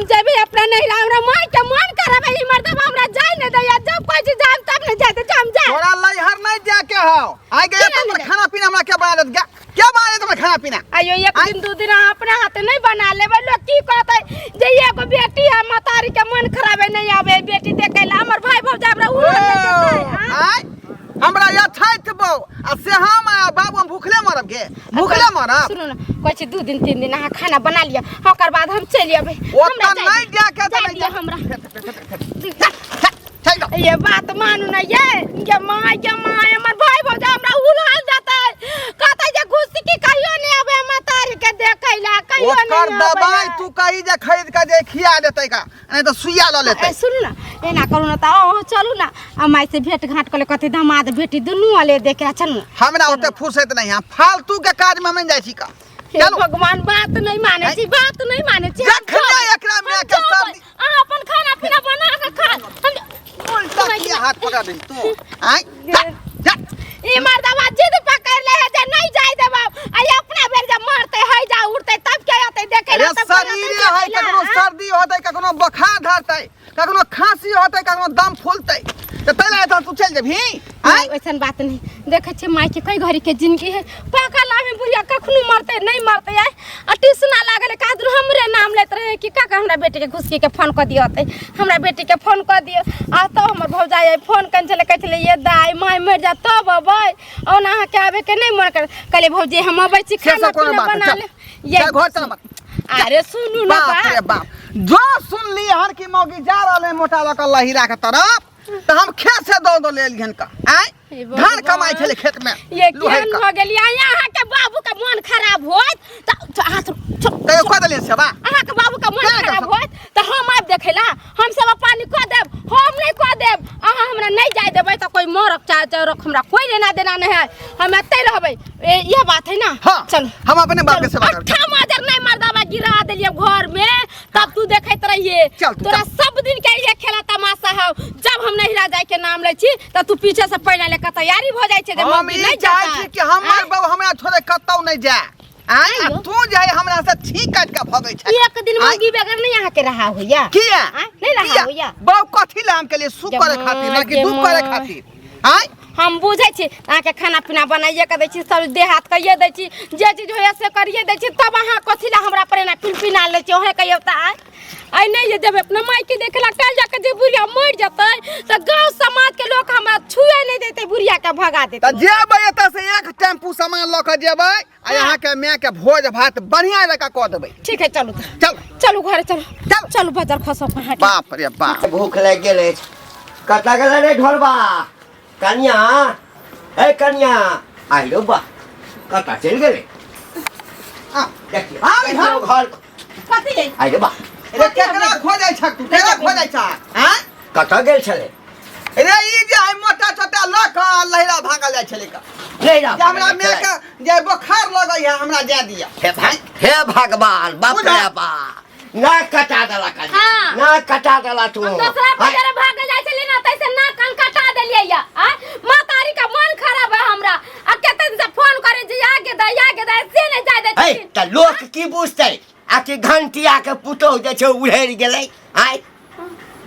हम जेबै अपना नैहरा, हमरा माय के मन करबै ई मर्दबा हमरा जाय नै दैया। जब कहै छी जाम तब नै जाय दै छै, हम जाय। तोरा लैहर नहीं जाके हौ। आइ गया केना तो नहि खाना पीना हमरा के बना देत? के बना देत हमरा खाना पीना? आइयो एक दिन दू दिन अहाँ अपना हाथे नहीं बना लेबै, लोग की कहतै जे एगो बेटी है, महतारी के मन खराब है, नहीं आवे बेटी देखे ला। हमर भाई भौजाई हमरा उहो नहीं देखे, आँ? आइ हमरा यथार्थ बौ आ से हम आ बाबू हम भूखले मरब गे, भूखले मरब। सुनू ना, कहै छी 2 दिन 3 दिन अहाँ खाना बना लिअ, ओकर बाद हम चलि अबै। ओतऽ हमरा जाय नहि दिअ। जाके तऽ जाय नहि दिअ जा। हमरा। चलि जाउ। ये बात मानू ना ये, ये माय, ये माय, हमर भाई भौजाई हमरा उड़ाल जाता है, कहता जे घुस की कहियो नहीं आवे महतारी के देखै ला, कहियो नहीं ओकर आवे। दवाई तू कही जे खरीद के जे खिया देतै का, नहीं तऽ सुइया लऽ लेतै। ए, सुनू ना, एना करू ना तऽ अहाँ चलू ना आ माय से भेंट घाट कऽ ले, कथी दामाद बेटी दुनू अले देखे आ, चलू ना। हमरा ओते फुर्सत नहीं है, फालतू के काज में हम नहीं जाइ छी का। हे चलू। भगवान, बात नहीं माने छी, बात नहीं माने छी। हम जखने जेबै, एकरा हम माय के जेबै। सर्दी- अहाँ अपन खाना पीना बना के खा। हम उल्टा किया हाथ पकड़ दे तू? आय जा, जा। ई मर्दवा जिद पकड़ ले है जे नहीं जाय देबा, आ ई अपना बेर जे मरते है जा उड़ते तब के आते देखे अरे ला, तब के आते शरीर देखे है, ला, कखनो हाँ? सर्दी होतै, कखनो बुखार धरतै, कखनो खांसी होतै, कखनो दम फूलतै, तऽ तै लए तू चलि जेबही? आय नहीं, वैसन बात नहीं। देखे छे माय के कई घड़ी के जिंदगी है, पाकल आदमी बुढ़िया कखनो मरते नहीं मरते आय। आ ट्यूशना लागल का दुर हमरे नाम लेत रहे कि काका हमरा बेटी के घुसकी के फोन क दियो, ते हमरा बेटी के फोन क दियो। आ तो हमर भौजाई आई फोन कन छले, कहै छले ये दाई माय मर जा तब अबै, और अहाँ के आबे के नहीं मन कर। कहले भौजी हम अबै छी, से खाना सब कोनो पीना बात बना नहीं। ले। चल, ये चल, घर चल मत। अरे सुनू ना बाप रे बात। बाप, जो सुनली हन कि मौगी जा रहल है मोटा लऽ कऽ लहिरा के तरफ, तऽ हम खेत से दौड़ दौड़ लेल हन का। आय हे धान कमाइ छलै खेत में ये लोहे केहन का। भऽ गेलियै? अहाँ के बाबू के मन खराब होत तऽ अहाँ सब कहियो कऽ देलियै सेवा? अहाँ के बाबू के मन केना खराब करब? होत तऽ हम आबि देखै ला, हम सब पानी कऽ देब, हम नहि कऽ देब। अहाँ हमरा नहि जाय देबै तऽ कोई मरक चाहे चरक, हमरा कोई लेना देना नहि है, हम एतै रहबै। ए, यह बात है ना? हाँ, चलो। हम अपने बाप के सेवा करब। अट्ठा माजर नहीं मर्दाबा गिरा देलियै घर में, तब तू देखैत रहिए। चल तू, तोरा चल। सब दिन के ये खेला तमाशा हौ, जब हम नहिरा जाय के नाम लै छी त तू पीछे से पहिला लेके तैयारी भ जाइ छै जे हम मम्मी ई नहीं चाहै जाता। छी कि हमर आँय? बाबू हमरा छोड़े कतौ नहीं जाए। आँय, आ आइयो। तू जाय हमरा से छींक काटि के भगै छै। एक दिन आँय? मौगी बगैर नहीं यहाँ के रहा होइया। किया? आँय, नहीं रहा किया? होइया। बाबू कथी ला हम के लिए सुख करे जमाय खातिर ना कि के दुख करे माय। खातिर? आँय? हम बुझै छी अहाँके खाना पीना बनाइए के दै छी, सब देह हाथ करिए दै छी, जे चीज होइए से करिए दै छी, तब अहाँ कथी लए हमरा पर एना पिनपिना लै छी? अहेँ कहियौ तऽ आँय आइ नहि जे जेबै अपना मायके देखला, काल्हि जाके जे बुढ़िया मरि जेतै तऽ गाँव समाजके लोक हमरा छुए नहि देतै, बुढ़ियाके भगा देतै। तऽ जेबै एतऽ से एक टेम्पू सामान लऽ कऽ जेबै आ यहाँ के माय के भोज भात बढ़िया जकाँ कऽ देबै। ठीक है, चलू तऽ। चल। चलू घरे चलू। चल। चलू बाजार खसो अहाँके। बाप रे बाप, भूख लागि गेल अछि। कतऽ गेलै रे ढोलबा? कनिया, ए कनिया, आइरो बा, कतऽ चलि गेलै? आ, देखियौ, आ, देखियौ घर। कथी है? आइरो बा। रे केकरा खोजै छक तू? केकरा खोजै छक? आँय? कतऽ गेल छलै रे ई जे है मोटा छोटा लऽ कऽ लहिरा भागल जाइ छलै का। लहिरा जे हमरा भागल माय छलै। के जे बोखार लगै है, हमरा जाय दिअ। हे भाई, हे भगवान, बाप बुझा। रे बाप, नाक कटा देला कनिया। हाँ। नाक कटा देला तू। हम दोसरा आँय, पर भागल जाइ छलियै ना तैसे नाक कान कटा देलियै या। आँय, महतारी का मन खराब है हमरा, आ कते दिन से फोन करे जे आगे दे आगे दे, से नहीं जाय दै है छथिन। तऽ लोक की बुझतै आ कि घंटिया के पुतोहु जे छै उड़ेर गेलै? आँय,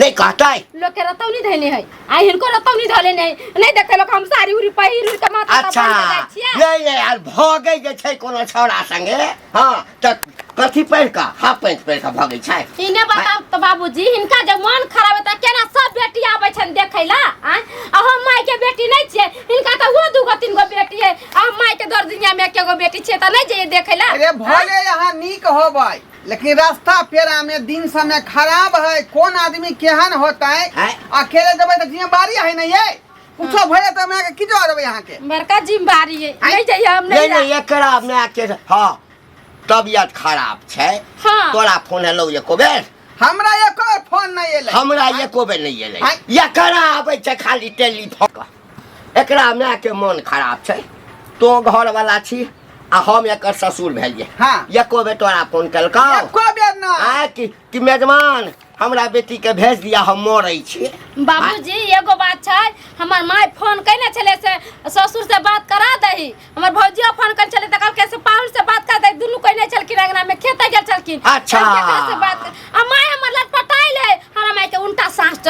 नहीं कहतै? लोक के रतौनी धैने है, आ हिनको रतौनी धले नहीं, नहीं देखे लोक हम साड़ी उड़ी पहिर उड़ के माथा अच्छा बांध के जाइ छियै। नहीं नहीं यार, भगै जे छै कोनो छौड़ा संगे, हाँ तऽ कथी पहिर कऽ, हाफ पैंट पहिर कऽ भगै छै? इने बताउ तऽ बाबूजी, हिनका जे मन खराब है तऽ केना सब बेटी आबै छनि देखै ला? आँय, आ हम माय के बेटी नहीं छियै? हिनका तऽ वो दूगो तीन गो बेटी है, आ हम माय के दर दुनिया में एके गो बेटी छियै, तऽ नहीं जइयै देखै ला? अरे भले यहाँ नीक होबै, लेकिन रास्ता पेरा में दिन समय खराब है, कोन आदमी केहन होतै। हैं? अकेले जेबै तऽ जिम्मेवारी है नहीं ये, कुछो भऽ जेतै हमरा के की जवाब देबै अहाँके? बड़का जिम्मेवारी है, नहीं जइयै हम। नहीं नहीं नहीं, एकरा माय के हाँ तबियत खराब छै। हाँ। तोरा फोन एलौ एको बेर? हमरा एको बेर फोन नहीं एलै। हमरा एको बेर नहीं एलै। आँय? एकरा आबै छै खाली टेलीफोन। एकरा माय के मन खराब छै, तो घर वाला छी आ हम एकर ससुर भेलियै। हाँ। एको बेर तोरा फोन केलकौ? एको बेर ना। आँय, कि मेजमान हमरा बेटी के भेज दिया, हम मरै छी। बाबूजी एगो बात छै, हमर my phone कयने छलै से ससुर से बात करा दही, हमर भौजियो फोन कयने छलै तऽ कहलकै से पाहुन से बात करा दही, दुनू कयने छलखिन, अंगना में खेते गेल छलखिन। अच्छा। केकरा से बात आ my हमर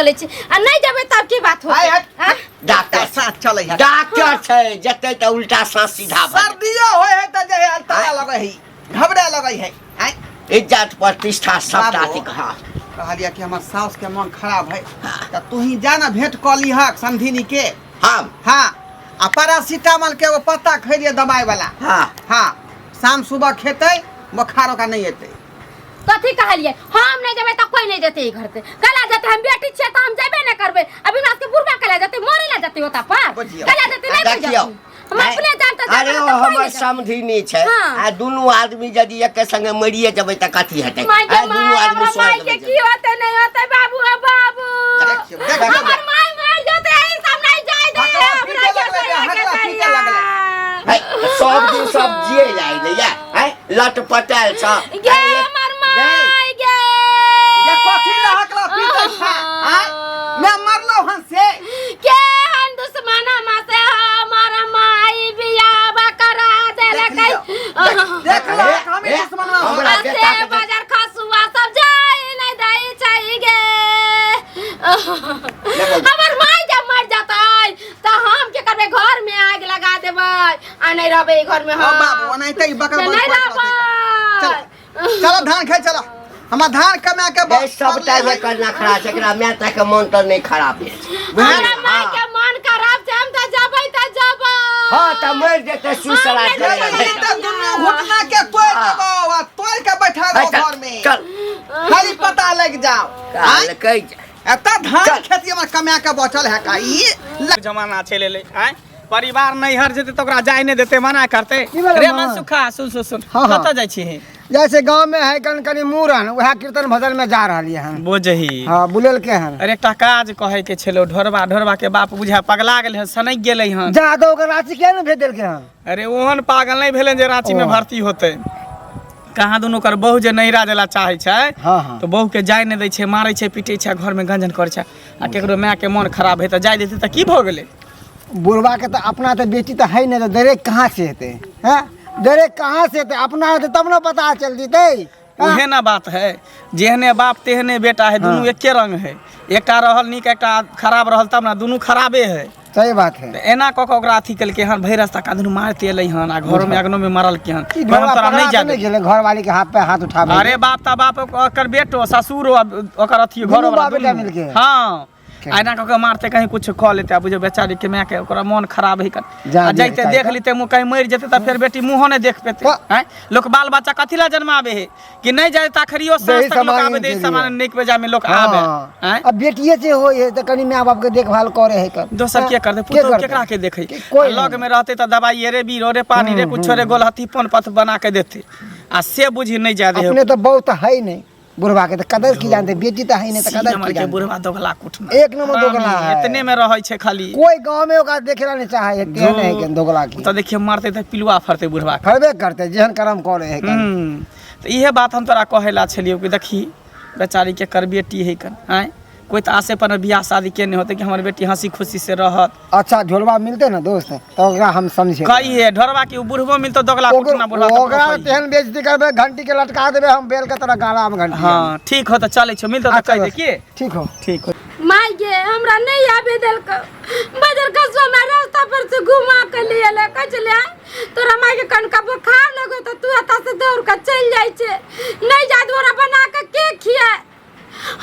चलै छी आ नहि जेबै तब की बात आय होतै हट। आँय? डॉक्टर साथ चलै है डॉक्टर छै जेतै तऽ उल्टा साँस सीधा भऽ जेतै। सर्दियो होय है तऽ जे अल्तारा लगै है घबरा लगै है आय इज्जत प्रतिष्ठा सबटा बाबू। अथी हँ कहलियै कि हमर साउस के मन खराब है तऽ तू ही जा ना भेंट कऽ लीहक समधिनी के हम हाँ आ पैरासीटामोल के एगो पत्ता खैलिए दवाई वाला हाँ हाँ शाम सुबह खेतै बोखार ओकरा नहि एतै कथी कहलियै हम नहि जेबै तऽ कोई नहि जेतै ई घर से कला जेतै हम बेटी छियै तऽ हम जेबे नहि करबै अभी हमरा सबके बुढ़बा कला जेतै मरे ला जेतै ओतऽ पर बुझियौ। कला जेतै नहि देखियौ बुझियौ हम अपने जान तऽ अरे जेबै ओ तऽ कोई हमर नहि जेतै। समधिनी छै हाँ। आ दुनू आदमी यदि एके संगे मरिए जेबै तऽ कथी हेतै माय के आ दुनू माय आदमी हमरा माय स्वर्ग के मे की होतै नहि होतै बाबू ओ बाबू देखियौ, देखियौ। हमर माय मर जेतै ई सब नहि जाय दे हकला हमरा पीटे के लगलै, हकला पीटे लगलै। है, सब दिन सब जिए जाय ने या है लटपटायल छ गे हमर माय गे ये कथी लहकला पीटै छै आय मैं मरलो हन से के हन दुश्मन हम से हमर माई बियाह करा देलकै देख लो हम ए, दुश्मन हम हमरा से बेटा के बाजार खसुआ सब जाय नहि दै छै गे हमर माई जब मर जतै तऽ हम के करबै घर में आग लगा देबै आ नहि रहबै ई घर में ओ हम बाबू ओनाहिते ई बकर से बकर नहि करैत रहतै। रहबै चलो चलो धान खाइ चलो हमर धान कमा के ए, सबटा एकर नखरा छै एकरा माय के मन तऽ नहि खराब भेल छै हमरा माय के मन खराब छै हम तऽ जेबै तऽ जेबै हँ तऽ मरि जेतै सुसरा हम नहि जेबै। तऽ दुनू घुटना के तोड़ देबो आ तोड़ के बैठा दो घर में चल खाली पता लग जाओ आँय? कहलकै जे एतऽ धान चल। खेती हमर कमा के बचल है का ई जमाना चलि एलै आँय परिवार नैहर जेतै तऽ ओकरा जाय नहि देतै मना करतै की भेलै रे मामा? मनसुखा सुन सुन सुन हाँ, हाँ। कतऽ जाइ छी जैसे गांव में है कन कनी मूड़न वएह कीर्तन भजन में जा रहलियै हन बुझही हाँ बुलेल के हन अरे एकटा काज कहै के छलो ढोरबा ढोरबा के बाप बुझा पगला गेलै हन सनकि गेलै हन जा तो ओकर रांची किया ने भेज देलकै हन अरे ओहन पागल नहि भेलै जे रांची में ओ। भर्ती होतै कहाँ दुनू ओकर बहु जे नैहरा जेला चाहै छै हाँ, हाँ। तऽ बहुके जाय नहि दै छै मारै छै पीटै छै घर में गंजन करै छै आ केकरो मायके मन खराब है तऽ जाय देतै तऽ की भऽ गेलै बुढ़वा के तऽ अपना तऽ बेटी तऽ है नहि तऽ डरे कहाँ से हेतै हैं डरे कहाँ से हेतै अपना हेतै तब ने पता चल जेतै हाँ? उहे ना बात है जेहने बाप तेहने बेटा है दुनू एके रंग है एकटा रहल नीक एकटा खराब रहल तब ना दुनू खराबे है सही बात है तऽ एना कऽ कऽ ओकरा अथी केलकै हन भरि रास्ता का दुनू मारते एलै हन आ घरोमे अगनोमे मारलकै हन ई पर ढोला हम तोरा पगला नहि तऽ जाय नहि देबौ। गेलै घरवाली के हाथ पे हाथ उठाबै अरे बाप ता बाप ओकर बेटो ससुरो आ ओकर अथी दुनू घरो बाप बेटा मिलके। हाँ आ एना कऽ कऽ मारते कहीं कुछ कऽ लेते आ बुझो बेचारी के माय के ओकरा मन खराब है कर जा आ देख जाइते चाही देख तऽ। लेते मुँह कहीं मरि जेते तऽ फेर बेटी मुँहो नहि देख पेते तऽ। आँय लोक बाल बच्चा कथी ला जन्माबे है कि नहि जाए तखरियो साँझ दही तक लोक सामान आबे दे के सामान लिए। नीक बेजा में लोक आबे हाँ आँय अब बेटिए से होय है तऽ कनी माय बाप के देखभाल करे है कर दोसर के करते के पुतोह करतै? केकरा के देखै के- कोई लग नहीं। में रहते तऽ दवाई रे बीरो रे पानी रे कुछो रे गोलहथी पन पथ बना के देते आ से बुझी नहि जाय दे अपने तऽ बहुत है नहीं बुढ़वा के तऽ कदर की जानते बेटी तऽ है नहीं तऽ कदर नंबर की के जानते बुढ़वा दोगला कुटना एक नंबर दोगला है। इतने में रहै छै खाली कोई गांव में ओकरा देखे ला नहीं चाहे है तेहन है के दोगला की तऽ देखिए मरते तऽ पिलुआ फरते बुढ़वा के फरबे करते जेहन कर्म करे है कन। तऽ इहे बात हम तोरा कहै ला छलियौ कि देखी बेचारी के कर बेटी है कन आँय कोई तऽ आसे पर बियाह शादी के नहीं होते कि हमर बेटी हंसी खुशी से रहत अच्छा ढोलवा मिलते ना दोस्त तो ओकरा हम समझे कही है ढोरवा की उ बुढ़बो मिलतो दोगला कुटना बुढ़वा तऽ ओकरा कही। तेहन बेइज्जती करबे घंटी के लटका देबे हम बेल के तरह गाला में घंटी हाँ ठीक हो तऽ चलै छौ मिलतो तऽ अच्छा कहि दे दोस्त, की ठीक हो ठीक हो माय गे हमरा नहीं आबे देलक बाजार कसबा में रास्ता पर से घुमा के ले एले कहै छलै तोरा माय के कनका बोखार लगो तऽ तू एतऽ से दौड़ के चलि जाइ छै नहीं जाय तोरा बना के के खियाए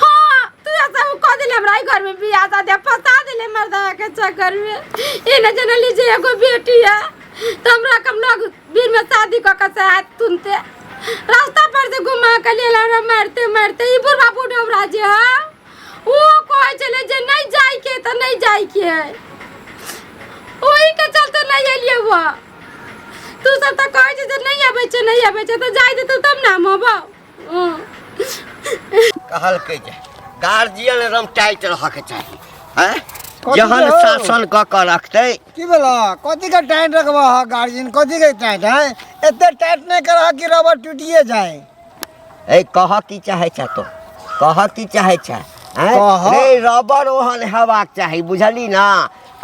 हाँ तू ऐसा कह दिले हमरा ई घर में बियाह शादी फंसा दिले मर्दवा के चक्कर में ई न जनली जे एगो बेटी है तो हमरा कम लोग बीर में शादी कऽ के से आयत तुनते रास्ता पर से घुमा के ले हमरा मारते मारते ई बुढ़वा बुढ़वा जे है ओ कहै छलै जे नहीं जाय के तऽ नहीं जाय के है ओही के चलते नहीं एलियै वो तू सब तऽ कहै छै जे नहीं आबै छै नहीं आबै छै तऽ जाय देतौ तब ने हम अबौ कहलकै जे गार्जियन एकदम टाइट रहऽके चाही हैं कथी जहन हो? शासन कऽ कऽ रखतै की भेल कथी के टाइट रखबह गार्जियन कथी के टाइट है एते टाइट नहीं करह कि रबर टूटिए जाए ए कह की चाहै छ तो कह की चाहै छ हैं? कह। रे रबर ओहन हेबाक चाही बुझली ना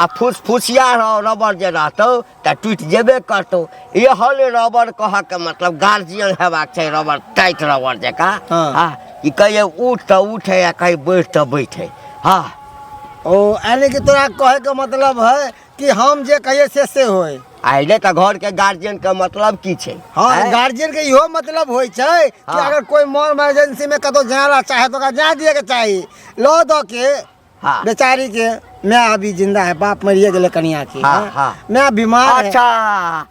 आ फुसफुसिया रबर जे रहतौ तऽ टूटि जेबे करतौ एहन रबर कहऽके मतलब गार्जियन हेबाक छै रबर टाइट रबर जकाँ हाँ। हाँ कि कहिए उठ तऽ उठे आ कहीं बैठ तऽ बैठे हाँ। ओ यानी कि तोरा कहे के मतलब है कि हम जे कहिए से से होय। आइले तऽ घर के गार्जियन के मतलब की छै? हाँ, आँय? गार्जियन के इहो मतलब होइ छै कि हाँ। अगर कोई मोर इमरजेंसी में कतौ जाए ला चाहे तो ओकरा जाए दिए के चाही, लो दो के। हाँ। बेचारी के माय अभी जिंदा है, बाप मरिए गेलै कनिया के। हाँ, हाँ? हाँ। माय बीमार है। अच्छा,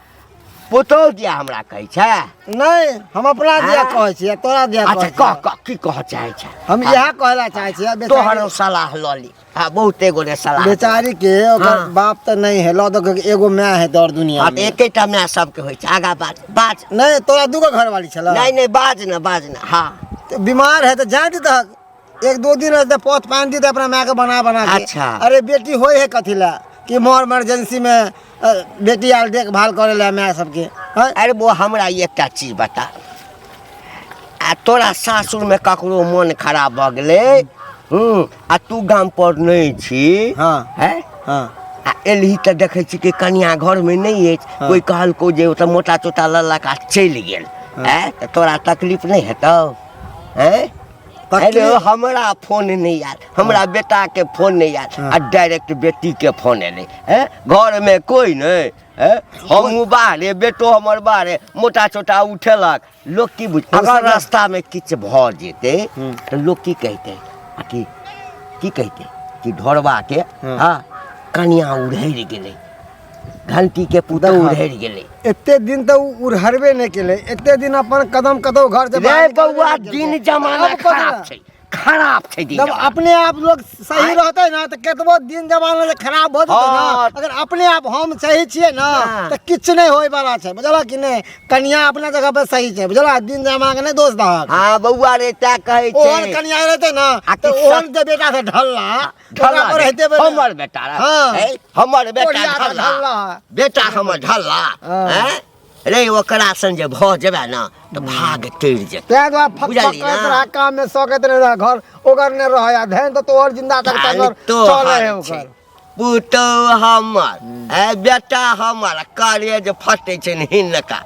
पुतोह दिया हमरा कहै छै? नहीं, हम अपना दिया हाँ? कहै छियै, तोरा दिया अच्छा, कहै कह छियै। कह, की कह चाहै छै? हम हाँ। इएह कहै ला चाहै छियै, बेचारी- तोहर सलाह लऽ ली। हाँ, बहुते गोरे सलाह बेचारी के ओकर हाँ। बाप तऽ नहीं है, लऽ दऽ के एगो माय है दौड़ दुनिया हाँ, तऽ में। एकेटा माय सबके होइ छै। आगा बाज, बाज। नहीं, तोरा दूगो घरवाली छल? नहीं नहीं, बाज ना, बाज ना। हाँ। तऽ बीमार है तऽ जाए दहक, एक दो दिन रहते पौध पानि दीते अपना माय के बना बना के। अच्छा। अरे बेटी होय है कथी ला कि मोर इमरजेंसी में बेटी आल देखभाल करे ला माय सबके। हैं? अरे वो हमरा एकटा चीज बता, आ तोरा सासुर में ककरो मन खराब भऽ गेलै, आ तू गाम पर नहि छी? हाँ। हैं? हाँ। आ एलही तऽ देखै छी कि कनिया घरमे नहि अछि। हाँ। कोइ कहलकौ जे ओतऽ मोटा चोटा ललक आ चलि गेल। हाँ। हैं, तऽ तोरा तकलीफ नहि हेतौ? हैं? तकलीफ- अरे हमरा फोन नहीं आयल, हमरा बेटा के फोन नहीं आयल, हाँ। आ डायरेक्ट बेटी के फोन एलै। हैं, घरमे कोइ नहि हैं, हमहूँ बाहरे, बेटो हमर बाहरे, मोटा चोटा उठेलक, लोक की बुझ हो अगर सकल- रास्तामे किछु भऽ जेतै हम्म। तऽ लोक की कहितै? आ की की कहितै कि ढोरबा के हाँ। हाँ कनिया उड़हरि गेलै, घंटी के पुतोह देखा। उड़हरि गेलै। एते दिन तऽ उ उड़हरबे नहि केलै, एते दिन अपन कदम कतौ घर से रे बाहर निकलबे बौआ, नहि केलकै। दिन जमाना अब कथी खराब ला? छै, खराब छै दिन जब जमाना। अपने आप लोग सही आँय? रहते ना तऽ केतबो दिन जमाना जे खराब भऽ जेतै ना, हाँ। अगर अपने आप हम सही छियै ना हाँ। तऽ किछु नहि होय वाला छै, बुझलह कि नहि? कनिया अपना जगह पर सही छै, बुझलह? दिन जमाना के नहि दोष दहक। हाँ बौआ रे, तैं कहै छै। ओहन कनिया रहतै ना आ तऽ कि ओहन जे बेटा से ढल्ला, ढल्ला ओकरा पर हेतै बे- हमर बेटा रह। हाँ। हैं? हमर बेटा ओढ़िया तऽ ढल्ला। ढल्ला। बेटा हमर ढल्ला। हाँ। हैं? रे ओकरा सन जे भऽ जेबै ना तऽ भाग टेर जेतै। तैं दुआरे फक फक बुझलियै करैत ना? रह, काम में सकैत नहि रह, घर ओकर नहि रहै, आ धैन तऽ तोहर जिंदा तक खाली तकर तोहर चलै है छै। ओकर। पुतोह हमर, ए बेटा हमर, करेज फटै छै ने हिनका।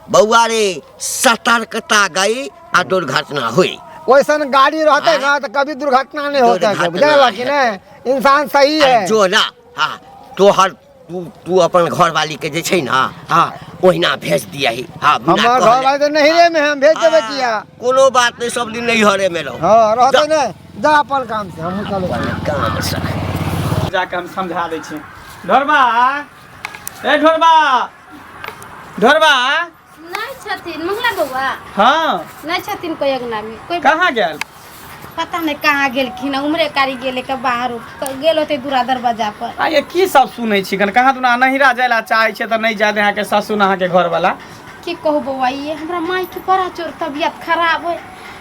बौआ रे, सतर्कता गई आ दुर्घटना हुई। वैसन गाड़ी रहते आँय? ना तो कभी दुर्घटना नहीं होता है, दुर्घटना बुझल कि नहीं? इंसान सही है। जो ना, हाँ, तोहर तू तू अपन घरवाली के जे छै ना, हाँ, ओहिना भेज दियही। हाँ, बिना हमार कहले। घर वाले तो नहीं रे में हम भेज देबे हाँ, किया। कोनो बात नहीं, सब दिन नहीं हरे में रहो। हाँ, रहते जा। नहीं, जा अपन काम से, हमहूँ चलो अपन काम से। जाके हम समझा दै छी। ढोरबा, ए ढोरबा, ढोरबा। नहि छथिन मंगला बौआ? हाँ। नहि छथिन कोई अंगना में कोई। कहाँ गेल? पता नहीं कहाँ गेलखिन, उम्हरे कारी गेले के बाहर गेल होते दूरा दरवाजा पर। आ ये की सब सुनै छी कन? कहाँ दुना नहिरा जाय ला चाहै छै तऽ नहि जाय दे अहाँके सासु न अहाँके घरवाला। की कहू बौआ, ये हमरा माय के बड़ा जोर तबियत खराब है,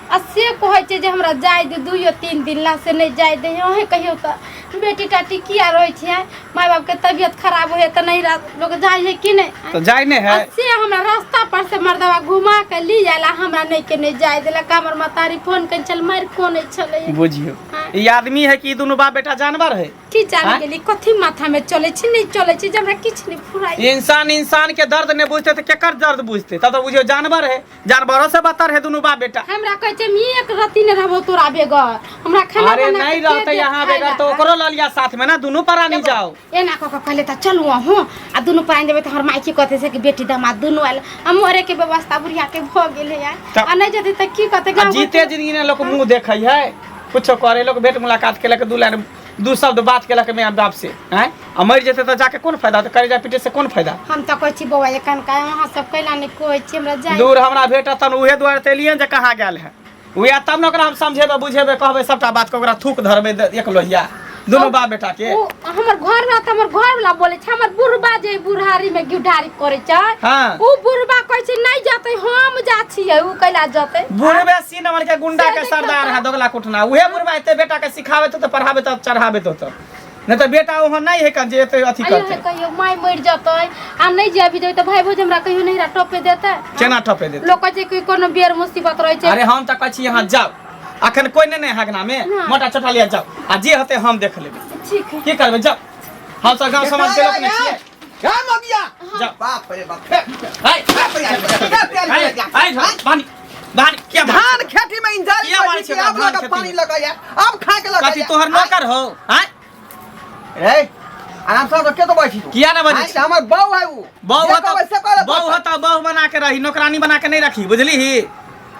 आ से कहै छै जे हमरा जाय दे 2-3 दिन ला, से नहि जाय दे। अहें कहियौ तऽ बेटी टाटी किया रहै छै? माय बाप के तबियत खराब होय तऽ नहीं लोग जाय है कि नहीं? तऽ जाय नहि है। आ से हमरा रास्ता पर से मर्दवा घुमा के ली आयल, हमरा नहीं के नहीं जाय देलक। हमर महतारी फोन कने छल, मारि कोने छलै। बुझियौ, हाँ। ई आदमी है कि ई दुनू बाप बेटा जानवर है? की जाने हाँ? गेली कथी माथा में चले छी नहीं चले छी, जे हमरा किछु नहीं फुराई। इंसान इंसान के दर्द नहीं बुझते तऽ केकर दर्द बुझते? तब तऽ बुझियौ जानवर है, जानवरों से बदतर है दुनू बाप बेटा। हमरा कहै छै हम एक रत्ती नहीं रहबो तोरा बेगर, हमरा खाना अरे बना के नहीं के रहते देत यहाँ खाय बेगर ला? तो ओकरो लऽ लिया साथ में ना, दुनू प्राणी जाओ। एना कऽ कऽ कहले तऽ चलू अहूँ आ दुनू प्राणी जेबै तऽ हमर माय की कहतै से कि बेटी दामाद दुनू आयल, आ मरे के व्यवस्था बुढ़िया के भऽ गेलै यार। तऽ- आ नहीं जेतै तऽ की कहतै आ गाँव जीते जिंदगी ने लोग मुंह देखै है, कुछो करे लोग भेंट मुलाकात केलक, दू लाइन दू शब्द बात केलक माय बाप से, हैं? आ मरि जेतै तऽ जाके कोन फायदा? तऽ करेजा पीटे से कोन फायदा? हम तऽ कहै छी बौआ एखन का अहाँ सब कैला नहि कहै छी हमरा जाय दूर हमरा भेटत तहन उहे दुआरे तऽ एलियै जे कहाँ गेल है उहे, तब ने ओकरा हम समझेबै बुझेबै, कहबै सबटा बात के, ओकरा थूक धरबै एक लोहिया दुनू बाप बेटा के। ओ हमर घर वाला तऽ हमर घर वाला बोलै छै, हमर बुढ़बा जे बुढ़ारी में घिढारी करै छै, हाँ। उ बुढ़बा कहै छै नहि जेतै, हम जा छियै, उ कैला जेतै? बुढ़बे सी नंबर के गुंडा से के देखियौ सरदार तऽ। है दोगला कुटना। उहे बुढ़बा एते बेटा के सिखाबे तो पढ़ाबे तो चढ़ाबे तो नहीं तऽ बेटा ओहन नहीं है कन जे एते अथी आइयो करते। हे कहियो माय मरि जेतै आ नहि जे अभी जेबै तऽ भाय भौज हमरा कहियो नहिरा टपे देतै? केना टपे देतै? लोक कहै छै कि कोनो बेर मुसीबत रहै छै। अरे हम तऽ कहै छी यहाँ जाउ, अखन कोई नहीं नहीं हगना में ना। मोटा छोटा लिया जाओ, आ जे होते हम देख लेबै। ठीक है। की करबै? जाओ, हम सब गांव समाज के लोग नहीं छियै। क्या मगिया? जाओ। बाप रे बाप। हाय हाय, हाय हाय, पानी धान किया धान खेती में इंजारी किया मारै छै अब धान लगा खेती पानी में? लगाया अब खा के कथी लगाया तोहर नौकर हो आय रे आराम से के तो बैठी तू किया ना बजै आँय, छी? हमर बहू है उ बहु जे हो कहबै से करे त बहु हो त बहु बना के रही नौकरानी बना के नहीं रखी बुझली ही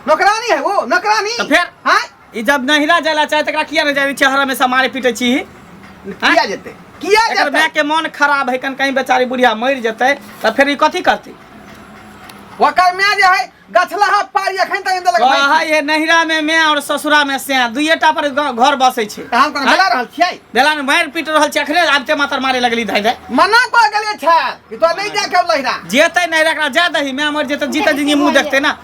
नौकरानी है वो नौकरानी तऽ फेर? हाँ ई जब नहिरा जाला चाहे तकरा किया नहीं जाय चेहरा में से मारे पीटे छी किया जेते किया एकर जेते माय के मन खराब है कन कहीं बेचारी बुढ़िया मरि जेतै तऽ फेर ई कथी करतै ओकर माय जे है गछलहा पारी अखन तक देलक कहै हे नहिरा में मैं और ससुरा में से दुइएटा पर घर बसै छै तऽ हम कोना बेला रहल छियै बेला में मारि पीट रहल छै अखने आबिते मातर मारे लगली धाइ धाइ मना कऽ गेलियै छै कि तो नहीं जाके लहिरा जेतै नहिरा एकरा जा दही माय मरि जेतै जीते जिंदगी मुँह देखतै ना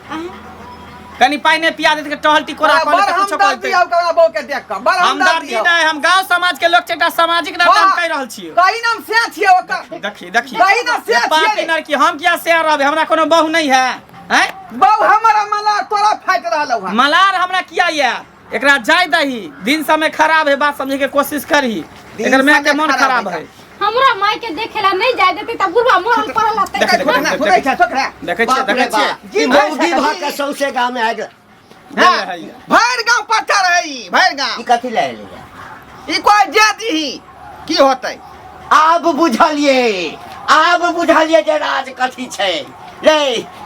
कनी पानि नहि पिया देतै टहल टिकोरा बड़ कऽ लेतै कुछो कऽ हमदर्दी लेतै हौ ककरा बहू के देख कऽ बड़ हमदर्दी हमदर्दी हौ नहि हम गांव समाज के लोग छै एकटा सामाजिक नाते हम कहि रहल छियै कही नाम से छियै ओकर देखी देखी कही ना से छियै पापी नरकी हम किया शेयर रहबै हमरा कोनो बहु नहि है हैं बहू हमर मला तोरा फाटि रहल हौ मलार हमरा किया ये एकरा जाय दही दिन समय खराब है बात समझे के कोशिश करही दिन एकर माय के समय मन खराब खराब है है हमरा माय के देखेला नहीं जाय देते त बुढ़वा मरल पड़ल रहतै देख, देख, छोकरा देख, सुनै छै छोकरा देखै छियै बाप रे देखै छियै बाप जी ई भाई मौगी साहब, भऽ के सौंसे गाँव में आबि हाँ, भरि गाँव पट्टा रहै ई भरि गाँव ई कथी लए एलै ई कोइ जे दीही की होतै आब बुझलियै आब बुझलियै जे राज कथी छै रे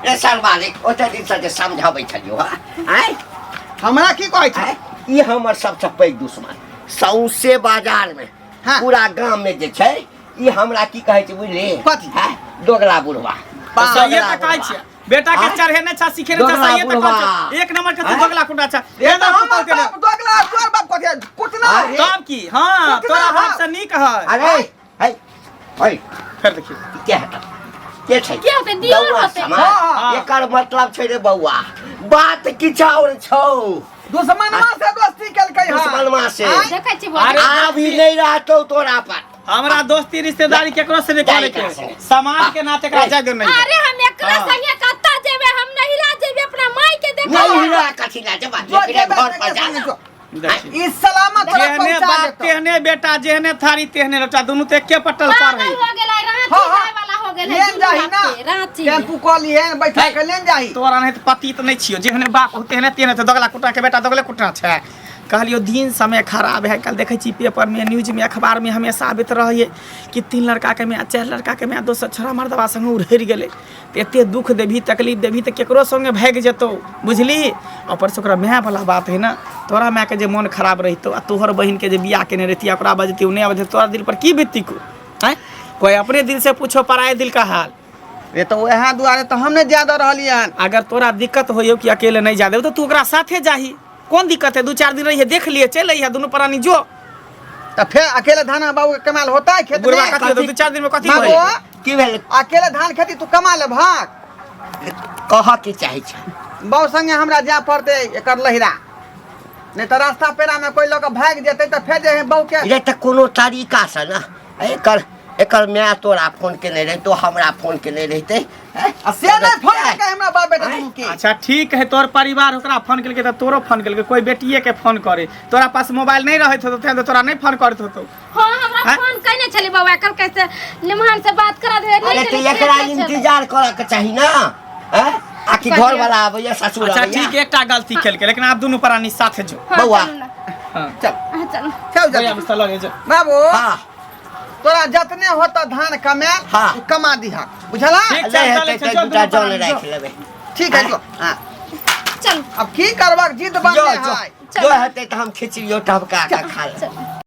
रे सरमालिक ओते दिनसँ जे समझाबै छलियौ हँ आँय हमरा की कहै छै आँय ई हमर सबसँ पैघ दुश्मन सौंसे बाजारमे हाँ। पूरा गाममे जे छै ई हमरा की कहै छै बुझली कथी? हँ दोगला बुढ़वा तऽ सहिए दोगला तऽ कहै बुढ़वा। छियै बेटा के आँय? चढ़ेने छा सिखेने छा दोगला सहिए तऽ कहै बुढ़वा। छियै एक नंबर के तू आँय? दोगला कुटा छा ये एक तऽ नंबर हमर के बाप दोगला तोर बाप कथी कुटना आँय? रे। तब की हाँ कुटना तोरा हौ। बाप से नीक है अरे है है फेर देखिए ई के हेतौ के छै के होतै? दियोर बौआ होतै। समाज। हाँ, हाँ। एकर मतलब छै रे बौआ बात किछु और छौ दुश्मनमा से दोस्ती केलकै हँ दुश्मनमा से आँय? देखै छी अरे आब ई नहि रहतौ तोरा पर हमरा दोस्ती रिश्तेदारी केकरो से नहीं करे के जाय एकरा संगे। समाज के नाते एकरा जाय दो नहीं अरे हम एकरा हाँ। संगे कत्ता जेबे हम नहिरा जेबे अपना माई के नहीं देखे हिरा कथी ला जबा जो एकरे जेबै घर पर तेकरे जा संगे जो। देखिए ई सलामत तोरा जेहने पहुंचा बाप देतौ तेहने बेटा जेहने थारी तेहने लोटा दुनू तो एके पट्टल पर पागल है हो गेलै रांची हाँ, हाँ। जाय वाला हो गेलै लेन दुनू जाही ना बाप के, रांची टेम्पू कऽ लिहेन बैठा के लेन जाही तोरा नहीं तो पति तो नहीं छियो जेहने बाप हो तेहने तेहने तो दोगला कुटा के बेटा दोगले कुटा छै कहलियो दिन समय खराब है कल देखै छी पेपर में न्यूज में अखबार में हमेशा आबैत रहैए कि तीन लड़का के माय चारि लड़का के माय दोसर छोड़ा मर्दबा संगे उड़हरि गेलै तऽ एते दुख देबही तकलीफ देबही तऽ केकरो संगे भागि जेतौ बुझली ऊपरसँ ओकरा मायवला बात है ने तोरा मायके जे मोन खराब रहितौ आ तोहर बहिनके जे बियाह केने रहिती ओकरा बजती ओ नहि अबैत तोरा दिल पर की बीतती को आँय कोइ अपने दिल से पूछो पराये दिल का हाल रे तऽ वएह दुआरे तऽ हम नहि जाय दऽ रहलियै हन अगर तोरा दिक्कत होइयो कि अकेले नहीं जा देबो तो तू ओकरा साथे जाही कोन दिक्कत है दू चार दिन रहिए देख लिए चल अइहे दुनू प्राणी जो तऽ फेर अकेले धान बाबू के कमाल होता है खेत बुढ़वा में कथी होतौ दू चार दिन में कथी बाबू होई की भेल अकेले धान खेती तू कमा ले भाग कह की चाहै छै बाबू संगे हमरा जाय पड़तै एकर लहिरा नहि तऽ रास्ता पेरा में कोई लऽ कऽ भागि जेतै तऽ फेर जे है बहू के रे तऽ कोनो तरीका से ने एकर एकर माय तोरा फोन केने रहितो हमरा फोन केने रहितै हैं? आ से नहि फोन केलकै हमरा बाप बेटा दुनू के अच्छा ठीक है तोर परिवार ओकरा फोन केलकै तऽ तोरो फोन केलकै कोई बेटिए के फोन करे तोरा पास मोबाइल नहीं रहैत होतौ तें तोरा नहीं फोन करैत होतौ हाँ हमरा हैं? फोन कइने छली बौआ कल कैसे निमहान से बात करा दे अरे तऽ एकरा इंतजार करऽ के चाही ना हैं? आ कि घर वाला आबैया ससुर अच्छा आबैया ठीक है, एकटा गलती केलकै लेकिन आप दुनू प्राणी साथे जो बौआ। हाँ चल चल चल भैया जल्दी मुस्ता लगे जो बाबू हाँ तोरा जतने होता धान कमायल हाँ। तू कमा दिहा बुझला ठीक। नहि चल, हेतै चल, तऽ चल, दूटा दुनू जन प्राणी राखि जो। लेबै ठीक है जो हाँ चल अब की करबक जिद जो बनले जो है जो हेतै तऽ हम खिचड़ियो टभका कऽ खा लेबै